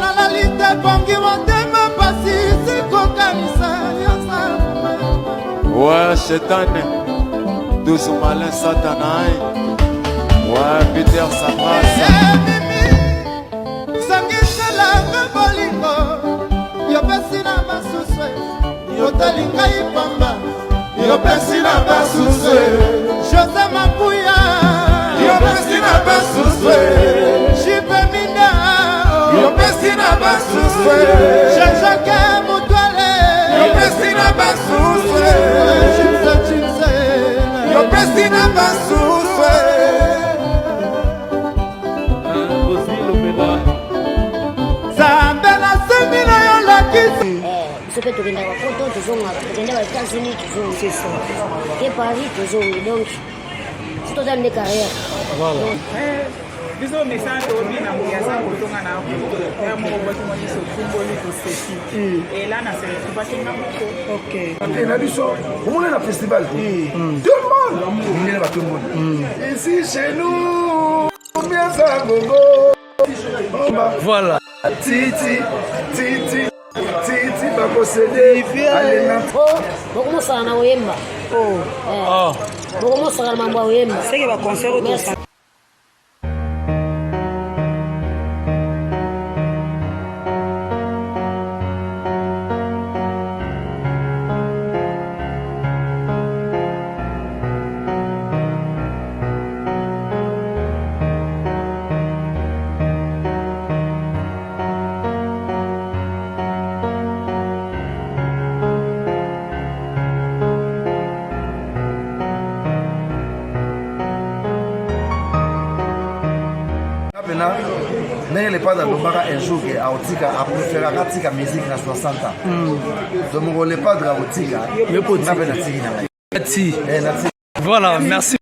Nalali te pongi motema pasi sikokanisa yosa. Ouais, Shetani, 12 malin Satanaï. Ouais, Peter Sabras. Mimi, sangiselanga bolingo yopesi na basusu otali ngai pamba Yopesi na basusu. Jose Mapuya Yopesi na basusu. Jipe Minda Yopesi na basusu. Jean-Jacques Mutwale Yopesi na basusu. Chimse Chimse Yopesi na basusu. Nzambe nasengi na yo lakisa Biso mpe tokendaka poto tozongaka, tokendaka États-Unis tozongi, ke Paris tozongi, donc si toza nde carrière. Voilà. Biso mesana tobina aza kotonga na ya moko bwaki mwa biso tumboli toseki ela na se retrouvaki nga moko. Ok. Te na biso omona na festival te tout le monde mindele batomboli ici chez nous miasa gogo. Voilà. Titi titi titi bakosede alena. Bokomosaka na koyemba. Oh. Bokomosaka na mambo ya koyemba. Seke ba concert oyo. Merci. Pena ndenge le padre alobaka un jour ke akotika, apréféraka atika musique na 60 ans. Donc moko le padre akotika, nga mpe natiki na ngai. Ti. Eh, natiki. Voilà, merci.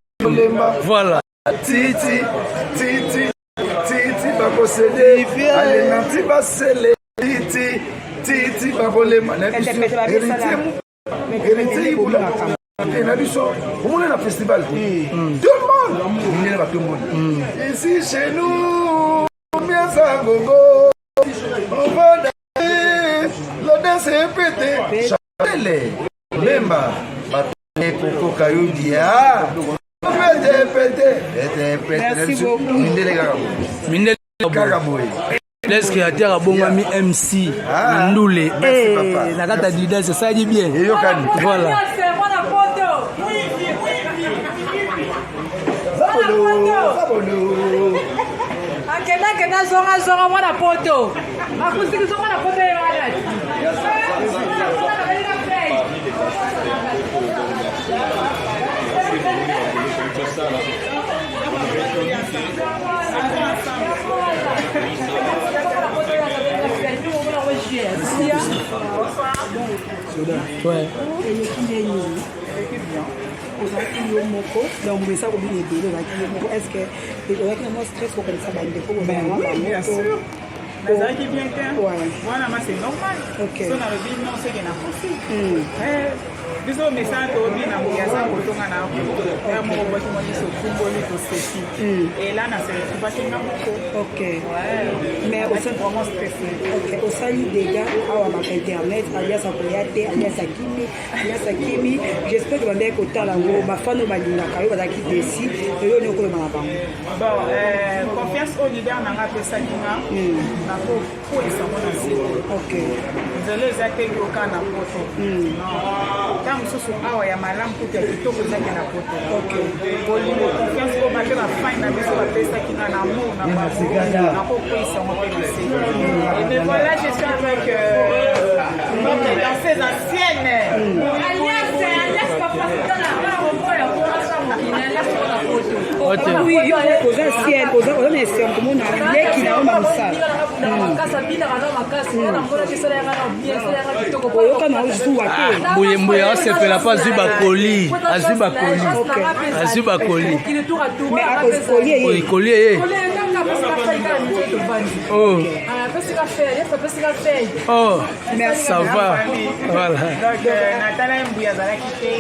Voilà. Titi titi titi bakosede alenga ti basele titi titi bakolema na biso héritier héritier ibula te na biso omona na festival te tout le monde mindele batomboli ici chez nous miasa gogo ovanda la danse epete chapele memba bato kayudia pete pete pete pete na biso mindele kaka boye. Mindele kaka boye. Les créateurs abongami MC Ah, Ndule. merci, Eh, papa. na kati ya Adidas esali bien. Eyokani. Voilà. Zabolo, zabolo. Akenda akenda zonga zonga mwana poto akusiki zonga na poto ye wana. Ouais. Eleki nde nini? Ozalaki yo moko, donc mesa kobina ebele, ozalaki yo moko, est ce que ozalaki na mwa stress kokanisa bandeko? Ben oui, bien sûr. Nazalaki bien te. Wana ma c'est normal. Ok. So nalobi non seke nakosi. Biso mesana tobina aza kotonga na ya moko bwaki mwa biso tumboli toseki ela na se retrouvaki nga moko. Ok. Mais Nazalaki vraiment stressé. Ok, osali dégâts awa na internet, alias akoya te, alias akimi, alias akimi. J'espère que bandaki kotala yango, bafano balingaka yo bazalaki desi lelo oni okoloba na bango. Bon, confiance oyo leader na nga apesaki nga, nakokweyisa ngo na se te. Ok. Nzela eza te yoka na poto. Non, ntango mosusu awa ya malamu kutu ya kitoko ezaki na poto. Ok. Bolingo, confiance oyo bape bafani na biso bapesaki nga na amour na bango, nakokweyisa ngo mpe na se te. Et mais voilà, je suis avec notre danseuse ancienne. Alias, alias Oui, yo oza ciel, oza oza na esengo komona leki na yo na mosala. Oyoka na yo zuwa te. Mbuye mbuye asepela mpo azwi bakoli, azwi bakoli, azwi bakoli. Mais akoli eye. Koli eye. Oh. Oh, ça va. Voilà. Donc, euh, natala mbuya azalaki te,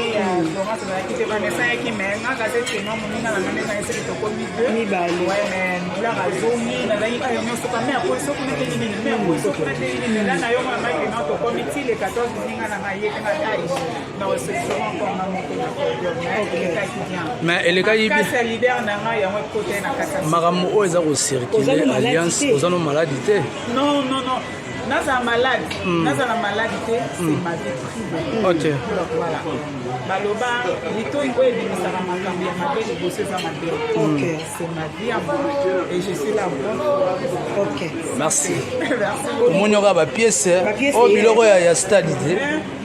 Florence azalaki te, Vanessa ayaki, mais nga kasi tema moninga na nga nde nayesaki tokomi deux. Mibale. Ouais, mais Gloire azongi, nazalaki kaka nyonso ka mais akoyi soki na teli nini, mais akoyi soki na teli nini, là na yo mama ke non tokomi ti le 14 moninga na nga ye te nga ai na reception encore nga moko na podium, mais elekaki bien. Mais elekaki bien. Kasi ya leader na nga yango ekota na kati ya Makambo oyo eza kocircule alliance oza no maladi te. Non, non, non. Nazala malade. Nazala malade te, c'est ma vie privée. Ok. Donc voilà. Baloba litoi oyo ebimisaka makambo ya mabe liboso eza mabe. Ok. C'est ma vie à moi et je suis là pour. Ok. Merci. Merci. Omoni oka ba pièce Ba pièce, oyo yeah. biloko ya stade te.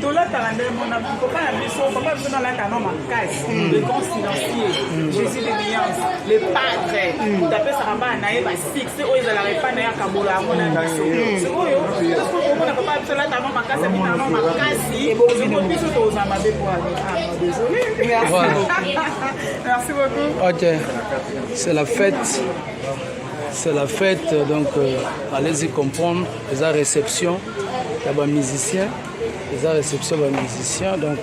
Tolataka nde mona papa na biso, papa biso nalata no makasi, le grand silencieux, Jésus de nuance, le padre, moto apesaka bana na ye basuccès oyo ezalaka epai na ye, akabola yango na biso. Sikoyo tokomona papa biso alata no makasi, abina no makasi, sikoyo biso tozala mabe po désolé. Voilà. Merci beaucoup. Ok, c'est la fête. C'est la fête, donc allez-y comprendre. Les réception, il y a des musiciens. Les réception, il y a des musiciens. Donc,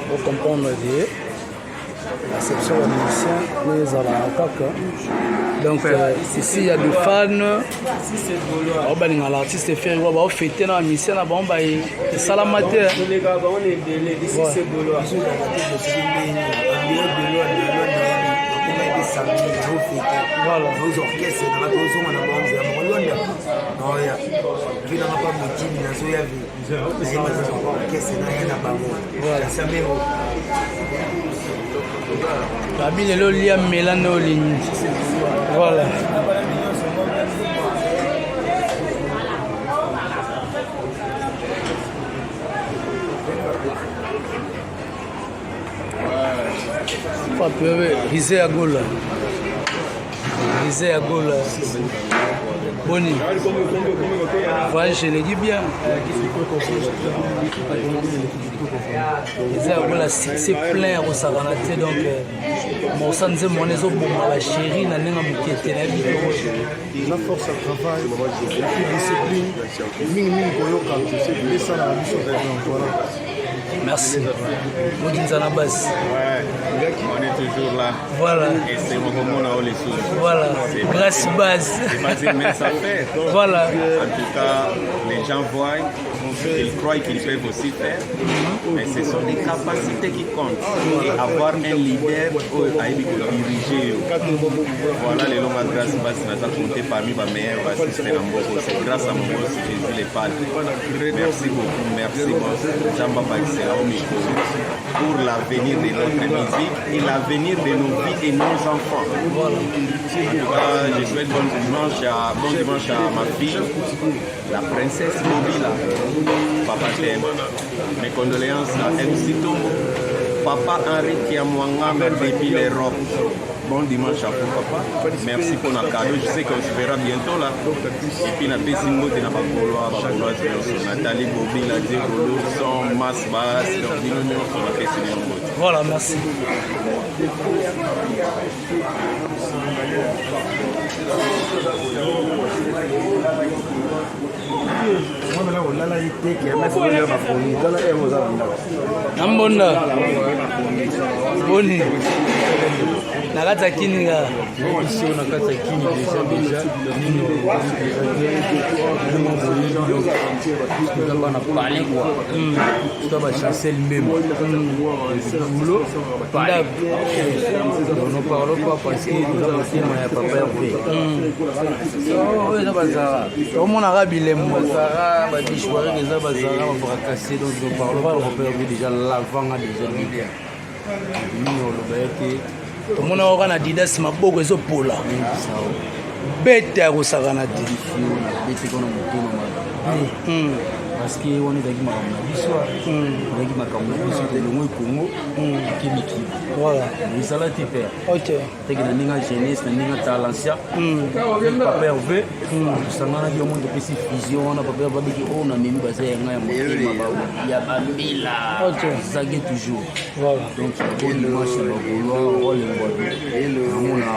faut comprendre des réception des musiciens. Les attaques. Donc, ici, il y a des fans. Oh, ben, l'artiste fait, on va fêter dans la mission, bon, bah, c'est salamateur. Ouais. Voilà. Nos orchestres nanga tozonga na bango nzela moko londa naoya vi nanga pa motini nazoya vi nayeba nazonga orchestre naya na bango nasamero. Babi lelo lia mela nde olingi. Voilà. Pape Rise ya Gola. Rise ya Gola. Boni. Voyage eleki bien. Eza ya Gola succès plein ya kosakana te, donc morsa nzembo wana ezoboma ba chéri na ndenge moke te, nayebi te. La force à travail et discipline, mingimingi koyoka esalaka biso. Voilà. Merci. Modinza na base. Ouais, on est toujours là. Voilà. Et c'est Mokomona Olessou. Voilà. Grâce base. C'est pas une mince affaire. Voilà. En tout cas, les gens voient, ils croient qu'ils peuvent aussi faire, mais ce sont les capacités qui comptent. Et avoir un leader ayebi diriger. Voilà les longues grâce base naza compté parmi les meilleurs bassistes na mboka. C'est grâce à mon boss Jésus le Padre. Merci beaucoup, merci boss. Nzambe abakisela yo mikolo pour l'avenir de notre musique et l'avenir de nos vies et nos enfants. En tout cas, je souhaite bon dimanche à ma fille, la princesse Bobila. Papa t'aime. Mes condoléances à MC Tombo, Papa Henri Kiamwangame depuis l'Europe. Bon dimanche à vous, papa. Merci pour le cadeau. Je sais qu'on se verra bientôt là. Et puis, napesi mbote na bagaulois, bagauloise nyonso. Nathalie Bobila, Diego Son, Mas Bass, donc bino nyonso napesi bino mbote. Voilà, merci. Mwana kolala ye te kermesse oyo bakoni tala ere oza na ndako. Na mbonda boni na kati ya kini kaka. Biso na kati ya kini déjà nini vraiment boyebi, donc toza bana pale quoi, toza bachancel mbemba boulot pale. Donc ne parlons pas parce que toza motema ya papa Hervé oyo eza bazara. Omonaka bilembo. Bazara badishwarek eza bazara babrakase, donc ne parlons pas, papa Hervé déjà lavanga déjà leader nini oloba ye te. Tomonaka kaka na Didas maboko ezopola bete ya kosakana te. Nabeti kona motema mabe. Parce que wana ezalaki makambo na biso, ezalaki makambo na biso, tolongwe Congo, toke mikili. Voilà. Ezala te, père. Ok. Teke na ndenge ya jeunesse, na ndenge ya talencia, papa Herve, tosanganaki yo, topesi fusion wana. Papa Herve abiki oyo namemi, baza ya ngai ya motema, ya bambila zage toujours. Voilà. Donc bon dimanche na Bagaulois, role Ngwabi, namona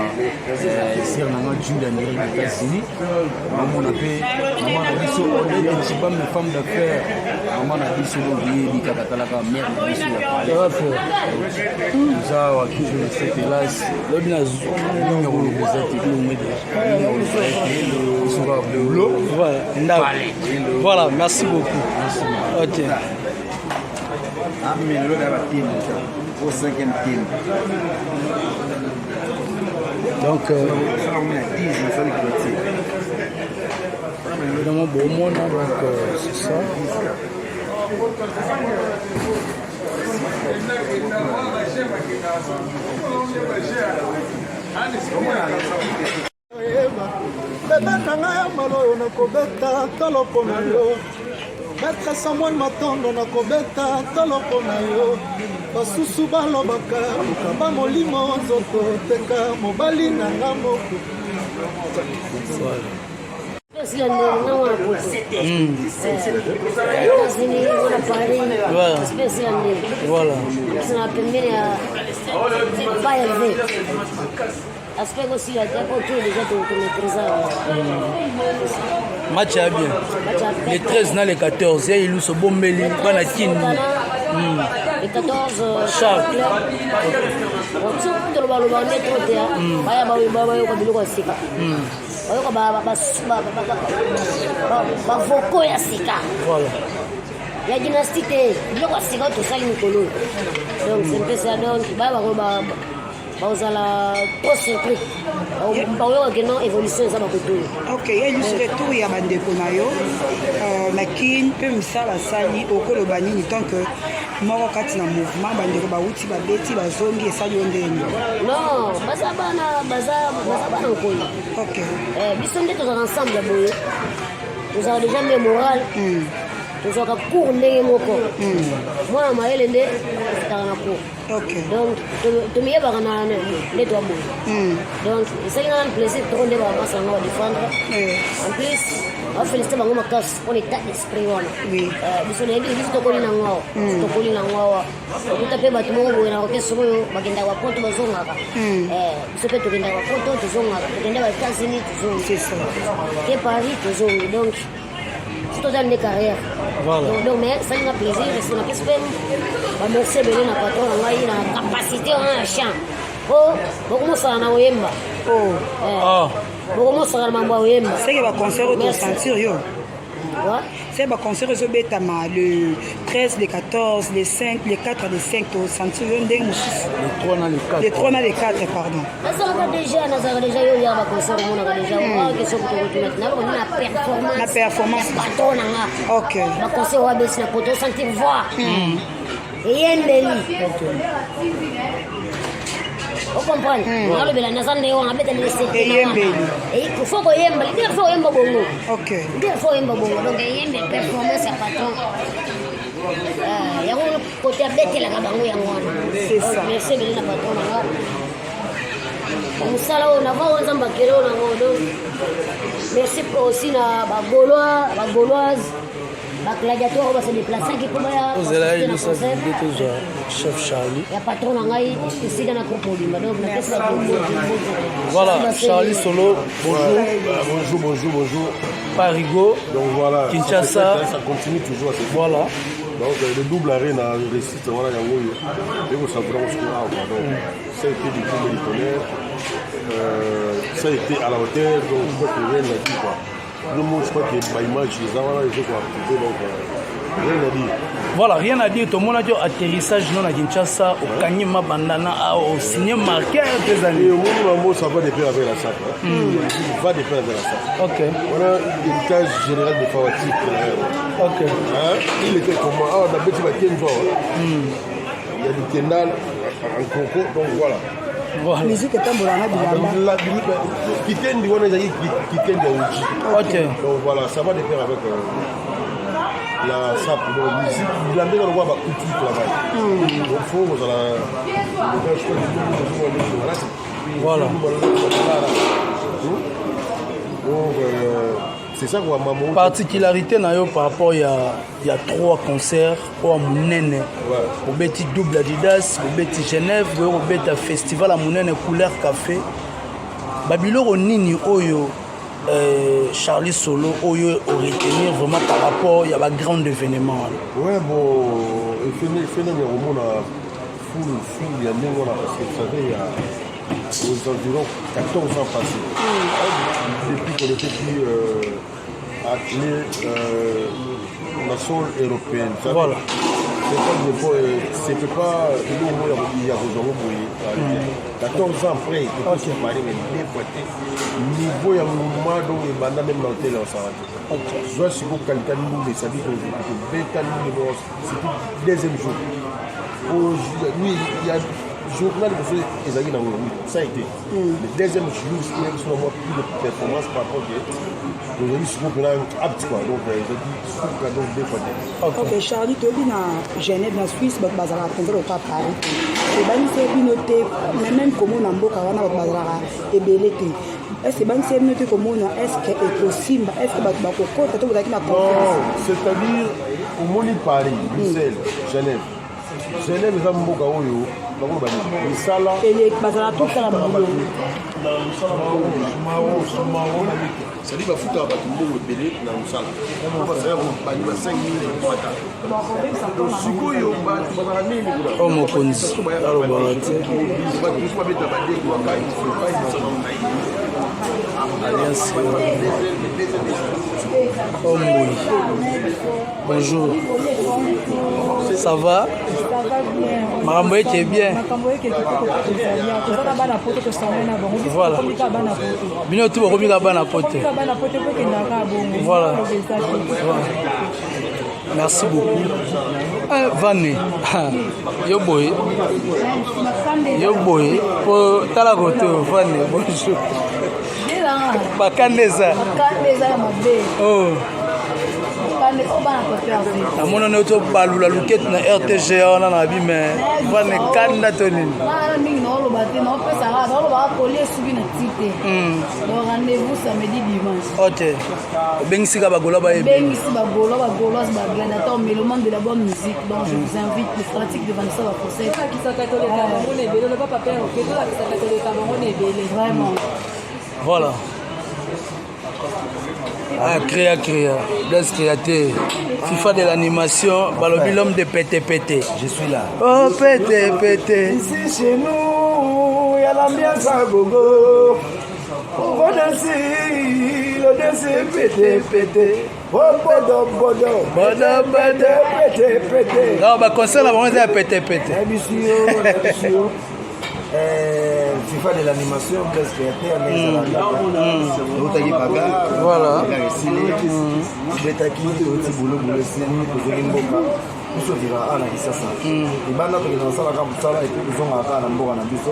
sœur nanga Julia Ndiri na États-Unis, namona mpe mama na biso Odete Chibambe, femme d'affaires, mama na biso. Donc yebi kaka, talaka mare na biso ya palais. Toza awa toujours na cette hélas. Lobi na mingi ya koloba eza te, mingi ya koloba eza te, biso kaka boulot. Voilà, ndako. Voilà, merci beaucoup. Ok. Amelo na batini au cinquième team. Donc na 10 nasali clôture. Évidemment bomona, donc c'est ça. Bebe na ngai ya mbala oyo nakobeta toloko na yo, Maître Samuel Matondo, nakobeta toloko na yo. Basusu balobaka okaba molimo, nzoto, teka mobali na nga moko. Esila ndenge nga mwana poto, États-Unis, mwana Paris, aspect esila ndenge. Voilà. Na pembeni ya pa Herve, aspect kosila te po to déjà tomaîtrise. Match ya bien, le 13 na le 14 ya Iluso, bombeli bana Kini. Le 14. Sharp. Biso tolobaloba nde trop te, baya bayoka biloko ya sika, bayoka bavoko ya sika. Voilà. Ya dynastie te, biloko ya sika oyo tosali mikolo oyo. Donc c'est un peu ça. Donc baya bango bazala trop surpris, bakoyoka ke non, évolution eza bakoto oyo. Ok, ya Ilusu, retour ya bandeko na yo na Kine mpe misala asali, okoloba nini tant que moko kati na mouvement? Bandeko bauti, babeti, bazongi, esali yo ndeni? Non, baza bana, baza bana nkolo. Ok. Biso nde tozalaka ensemble ya boye, tozalaka déjà nde moral, tozwaka cours ndenge moko. Mwana mayele nde ofutaka na cours. Donc tomiyebaka na nde toa boye. Donc esali nga nani plaisir trop nde bamasa yango badéfendre. En plus bafélicité bango makasi mpona état d'esprit wana. Biso nayebi, biso tokoli nango awa, tokoli nango awa. Okuta mpe bato moko boye na orchestre oyo bakendaka bapoto, bazongaka. Biso mpe tokendaka bapoto, tozongaka, tokende ba États-Unis, tozongi, ke Paris, tozongi. Donc so toza nde carrière. Donc mais esali nga plaisir, esi napesi mpe bamerci ebele na patron na ngai na capacité wana ya chant po bokomosala na koyemba, bokomosala na mambo ya koyemba. Seke baconcert oyo tosentir yo, se baconcert ezobetama le 13, le 14, le 5, le 4, le 5, tosentir yo ndenge mosusu. Le 3 na le 4. Le 3 na le 4, pardon. Nazalaka déjà, nazalaka déjà. Yo ya baconcert omonaka déjà question kotokotuna naloko na performance. Na performance. Ya patron na nga. Baconcert oyo abesi na poto, osentir voix eyembeli, ocomprendre? Nalobela naza nde wana abeta. Eyembeli. Faut koyemba, leader faut koyemba bongo. Leader faut koyemba bongo. Donc eyembe, performance ya patron yango kote abetelaka bango yango wana. C'est ça. Merci ebele na patron na nga, mosala oyo nava oyo Nzambe akele oyo nango. Donc merci aussi na Bagaulois, Bagauloise, bagladiateur oyo base déplaçaki mpo baya. Ozela Ilusa nde tozwa chef Charlie. Ya patron na ngai esika na groupe mobimba. Donc napesi bato. Voilà, Charlie Solo, bonjour. Bonjour, bonjour, bonjour. Parigo. Donc voilà. Kinshasa. Ça, ça continue toujours à se Voilà. Donc le double arrêt na réussite voilà yango oyo ekosavura mosuku awa. Donc ça a été du coup du tonnerre. Ça a été à la hauteur, donc je crois que rien n'a dit quoi. Le mot, je crois que ba image eza wana, ezokoapprouver, donc rien à dire. Voilà, rien à dire. Tomonaki atterrissage no na Kinshasa, okangi mabandana awa, osigne marqueur tes Et amis. au moment où ça va de pair avec la sape. Hein. Va de pair avec la sape. Voilà l'héritage général de Fawati. Hein? Il était comment? Ah, on a petit Bakenzo. Il y a du Kendal en coco, donc voilà. Voilà. Musique etambola na bilamba. Kitendi wana ezalaki kitendi ya uji. Ok. Donc voilà, ça va de pair avec. na sape. Donc musique bilamba eza lokola baoutil travail, donc faut kozala. Voilà. Donc c'est ça quoi, maman. Particularité na yo par rapport ya trois concerts oyo ya monene, obeti double Adidas, obeti Genève, oyo kobeta festival ya monene Couleur Café, babiloko nini oyo Charlie Solo oyo oretenir vraiment par rapport ya bagrand événement wana? Ouais, bon, phénomène ya komona foule ya ndenge wana, parce que vous savez, il y a aux environs 14 ans passés, depuis qu'on était plus attelé na sol européenne. Vous savez, c'est pas eloko oyo ya kozwango boye. 14 ans après, tokoséparé, mais deux fois te niveau ya mouvement. Donc ebanda même na hotel ya osala te. Zwa sikoyo qualité ndule, c'est-à-dire kobeta ndule, surtout deuxième jour. Oui, il y a journal liboso ezalaki nango, oui, ça a été. Le deuxième jour sikoyo biso na mwa plus de performance par rapport ke tozali sikoyo mpena apte quoi. Donc ezalaki suka, donc deux fois te. Ok, Charlie, toyebi na Genève, na Suisse, bato bazalaka mpenza lokola Paris te. Ebangisi bino te, mais même komona mboka wana bato bazalaka ebele te, est ce ebangisi bino te komona, est ce que ekosimba, est ce que bato bakokota to bozalaki na confiance? C'est-à-dire omoni Paris, Bruxelles, Genève, Genève eza mboka oyo bakoloba nini, misala. Bazala tosala boulot. C'est-à-dire bafutaka bato mbongo ebele na mosala, basala bani ba 5 000 mata. Sikoyo bato bazala nini? O mokonzi alobaka te. Bato mosusu babeta badeko. Alliance Omboi. Bonjour. Ça va? Ça va bien. Makambo eke bien. Makambo eke kitoko, bien. Toza na bana poto, tosangwe na bango. Voilà. Tokomika bana poto. Bino tu bokomika bana poto. Tokomika bana poto po ekendaka bongo. Voilà. Oloba eza te. Voilà. Merci beaucoup. Eh, Vane, yo boye. Yo boye. Po tala koto Vane, bonjour. Bakanda eza. Bakanda eza ya mabe. Oh. Bakanda oyo bana kote. Namonani oyo tobalula luketu na RTG wana na bi, mais Vane, kanda to nini? Bana mingi naoloba te, naopesaka, naolobaka kolia esuki na ti te. Donc rendez-vous samedi, dimanche. Ok, obengisika bagola bayebi. Bengisi bagaulois, bagauloise, bagladiateur, mélomane de la bonne musique. Donc je vous invite, les fanatiques de Vanessa Bafosset. Tolakisaka toleka bango na ebele, loba papa, oke, tolakisaka toleka bango na ebele. Vraiment. Voilà. Ah, créa, créa. Blaise Créateur. FIFA de l'animation. Balobi l'homme de pété pété. Je suis là. Oh, pété pété. Ici chez nous, il y a l'ambiance à gogo. On va danser, le danser pété pété. Oh, bodo bodo. Bodo bodo. Pété pété. Non, bah concert là, on est pété pété. Nayebisi yo, nayebisi yo. FIFA de l'animation, Blaise Créateur, mais ezalaka toutaki bagar. Voilà. Bagar esili, tobetaki, touti bulo bulo, esili, tozongi mboka. Biso vivaka awa na Kisasa, libanda tokenda kosalaka mosala, et puis tozongaka kaka na mboka na biso.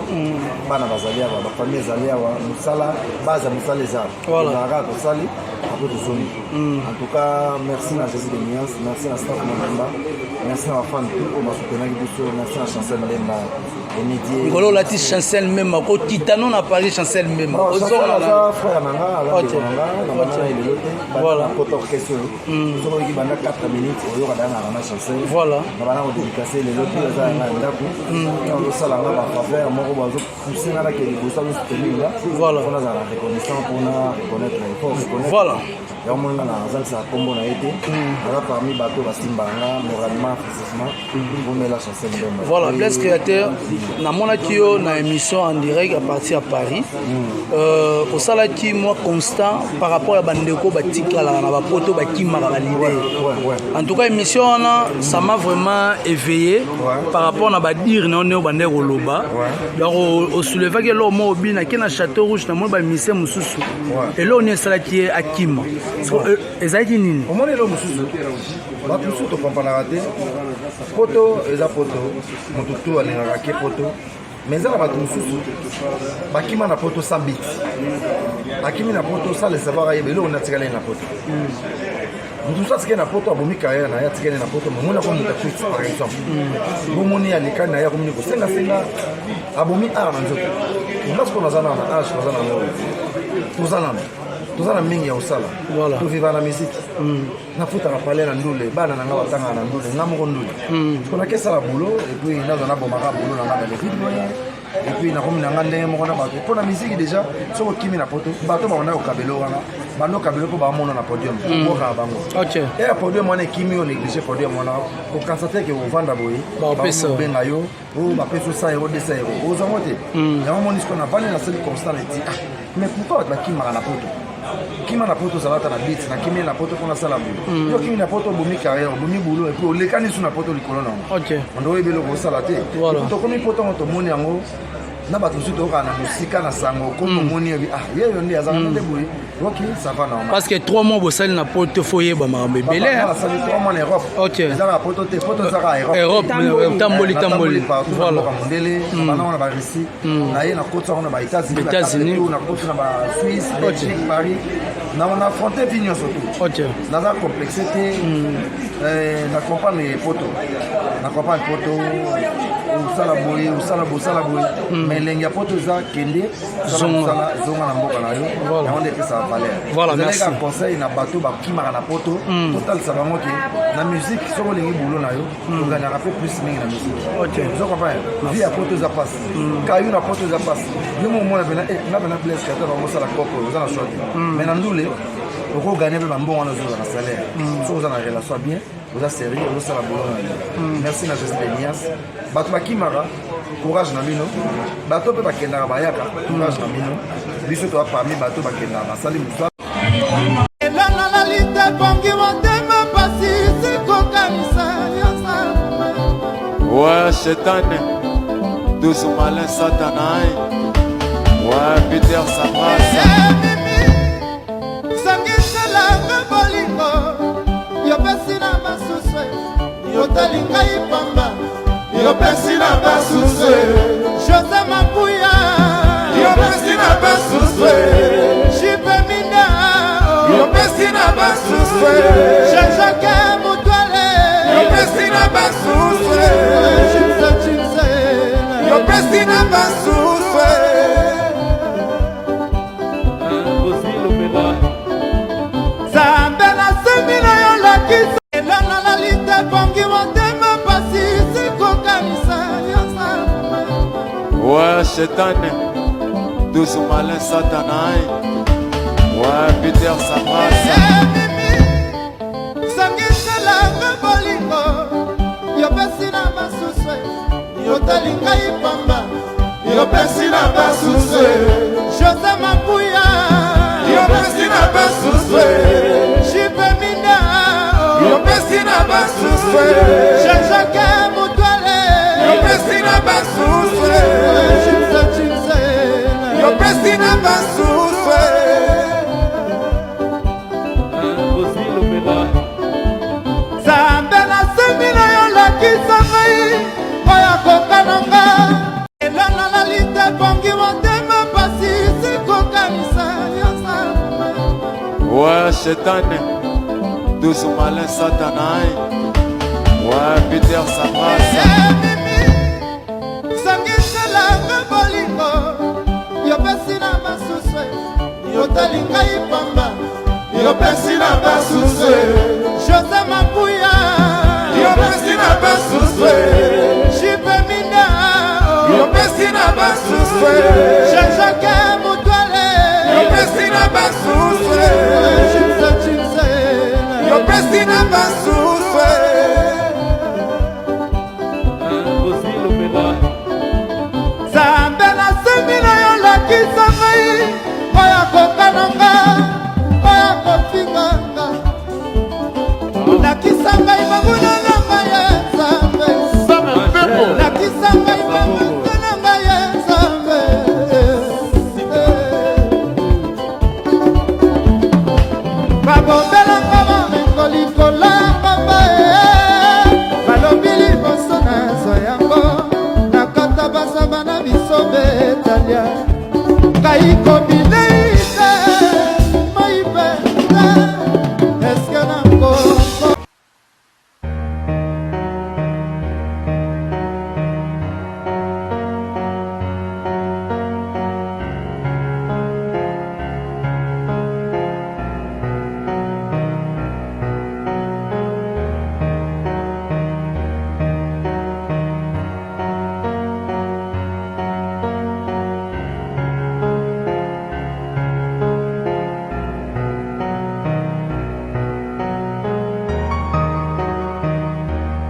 Bana bazali awa, bafamille ezali awa, mosala base ya mosala eza. Voilà. Tozalaka kaka, tosali, après tozongi. En tout cas, merci na Jésus de Nuance, merci na staff Mobimba, merci na bafan tout oyo basoutenaki biso, merci na Chancel Mbemba Emidie. Mikolo olati Chancel Mbemba, kokita no na Paris, Chancel Mbemba. Ozonga na aza frère na nga, aza ndeko na nga na banda Ok. na elelo te. Voilà. Kota orchestre oyo, soki oyoki banda 4 minutes, oyoka dangaka na Chancel. Voilà. Na banda kodédicace lelo te, aza yanga ya ndako, azosala nga bafaveur moko, bazopousse nga nake liboso, azosoutenir nga. Voilà. Mpona azala reconnaissant, mpona reconnaître, il faut reconnaître. Voilà. Yango moni nga na azangisaka nkombo na ye te. Aza parmi bato basimbaka nga moralement, physiquement. Ngomela Chancel Mbemba. Voilà, Blaise Créateur, namonaki yo na émission en direct à partir à Paris. Osalaki mwa constant par rapport ya bandeko batikalaka na bapoto, bakimaka baleader. En tout cas, émission wana, ça m'a vraiment éveillé par rapport na badire na yo ndenge obandaki koloba. Donc osoulevaki eloko moko, obinaki na Château Rouge, namoni bamusicien mosusu, eloko nini esalaki ye akima? Ezalaki nini? Omoni, eloko mosusu, bato mosusu tokompanaka te. Poto eza poto, moto tu alingaka ke poto, mais eza na bato mosusu bakima na poto sans but, akimi na poto sans le savoir, ayeba eloko natikali na poto. Moto mosusu atikali na poto, abomi carrière na ye, atikali na poto, momoni akomi moto akwiti par exemple, bomoni alekani na ye, akomi kosengasenga, abomi art na nzoto. Nga sikoyo naza nano na age, naza nano, toza nano, toza na mingi ya kosala. Toviva na musique, nafutaka palais na ndule, bana na nga batangaka na ndule, nga moko ndule. Siko nakesala boulot et puis nazwa nabomaka boulot na nga dans le vide boye, et puis nakomi na nga ndenge moko na bato mpo na musique. Déjà soki okimi na poto, bato babanda kokabelo wana, banda okabelo mpo bamona na podium, obwakaka bango. Eya podium wana ekimi yo, néglige podium wana, kokanisa te ke ovanda boye, obenga yo, oyo bapesi yo 100 euro, 200 euro, ozwango te. Yango moni sikoyo navandi, nasali constat, neti ah, mais pourquoi bato bakimaka na poto? Kima na poto, ozala ata na bit. Nakimi na poto mpo nasala boye. Yo okimi na poto, obomi carrière, obomi boulot, et puis olekani su na poto likolo nango, ondo oyebi eloko osala te. Tokomi poto yango, tomoni yango na bato mosusu, toyokaka na mosika na sango komi, omoni yebi, ah, yeyo nde azalaka nde boye. Ok, ça va, normal. Parce que 3 mois bosali na poto, faut oyeba makambo ebele. Nasali 3 mois na Europe. Ezaka poto te, poto ezaka Europe. Europe, tamboli tamboli. Voilà, mondele bana wana, baRussie na ye, nakoti yango na baÉtats-Unis. États-Unis. Nakoti na baSuisse, Belgique, Paris, na affronte vie nyonso tu. Naza complexe te, na comprendre poto, na comprendre poto, osala boye, osala boye, osala boye, mais elengi ya poto eza kende zonga. Zonga na mboka na yo, yango nde epesaka valeur. Voilà, merci. Ezalaki conseil na bato bakimaka na poto, totalisa bango ke na musique, soki olingi boulot na yo, ogagnaka mpe plus mingi na musique. Ozo comprendre, vie ya poto eza mpasi, kayu na poto eza mpasi. Yo mo omona pena nga pena Blaise kata bango osala koko, oza na choix te. Mais na ndule okogagner mpe bambongo wana, ozozwa na salaire soki oza na relation bien, oza sérieux, ozosala boulot na yo. Merci na Jésus Denias. Bato bakimaka, courage na bino. Bato mpe bakendaka, bayaka, courage na bino. Biso toza parmi bato bakendaka, basali mosala. Elalali te, pongi motema pasi, sikokanisa nyonso. Ouais, Shetane, 12 malin Satana. Ouais, Peter Sabras. Sangiselanga bolingo yopesi na basusu, otali ngai pamba. Yopesi na basusu. José Mapuya. Yopesi na basusu. Jipe Minda. Yopesi na basusu. Jean-Jacques Mutwale. Yopesi na basusu. Chimse Chimse. Yopesi na basusu. Nzambe, nasengi na yo, lakisa. Elalali te, pongi motema pasi, sikokanisa nyonso. Ouais, Shetane, 12 malin Satana. Ouais, Peter Sabras. Sangiselanga bolingo yopesi na basusu, otali ngai pamba. Yopesi na basusu. José Mapuya. Yopesi na basusu. Jipe Minda. Yopesi na basusu. Jean-Jacques Mutwale. Yopesi na basusu. Chimse Chimse. Yopesi na basusu. Nzambe, nasengi na yo, lakisa ngai oyo akoka na nga. Elalali te, pongi motema pasi, sikokanisa nyonso. Ouais, Shetane, 12 malin Satana. Ouais, Peter Sabras. Sangiselanga bolingo yopesi na basusu, otali ngai pamba. Yopesi na basusu. José Mapuya. Yopesi na basusu. Jipe Minda. Yopesi na basusu. Jean-Jacques Mutwale. Yopesi na basusu. Chimse Chimse. Yopesi na basusu. Nzambe, nasengi na yo, lakisa ngai oyo akoka na nga, oyo akofinga nga. Lakisa ngai banguna na ngai ye Nzambe, lakisa ngai banguna na ngai ye Nzambe. Babombelanga bamengo likolo ya ngomba, balobi liboso nazwa yango, nakata bazamba na biso betalia ngai kobile.